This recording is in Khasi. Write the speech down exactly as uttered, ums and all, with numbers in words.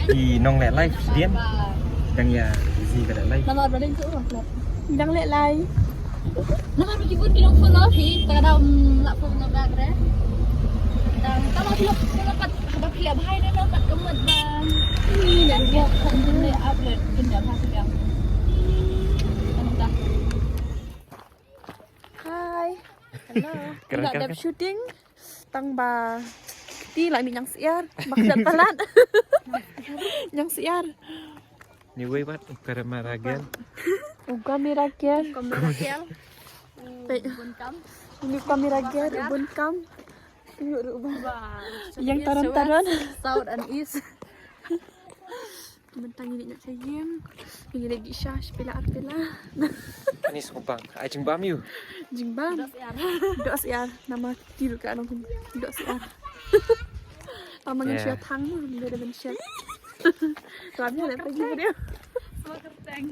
Ki nong leh live dien. Dang ïa busy ka leh live. Namar ba dang tu. Dang leh live. Namar ba ki bun ki nong follow phi, ta ka dang la follow na ba kre. Dang ta ma ki follow pat ba phi leh bhai na pat ka mut ba. Ni na buat kan leh upload kan dah ba phi dang. Kan dah. Hi. Hello. Keren, keren, keren. Dep shooting. Tang ba ti la mi nyang siar. Ba kdat palat. Nyang siar. Ni wei bat, u kamera gel. U kamera gel. Kamera gel. Pei. Bun kam. Ini kamera gel, bun kam. Yuk, yuk, bun. Wah, yang taran-taran. South and East. Mentang ini nak sayang. Ini lagi sha, sepila arpila. Ani sopang, ai jingbam yu. Jingbam. Dos yar. Dos yar. Nama tiru ka anong. Dos yar. Pamangan sha tang, dia ada bensia. Kami ada pergi dia. Semua kerteng.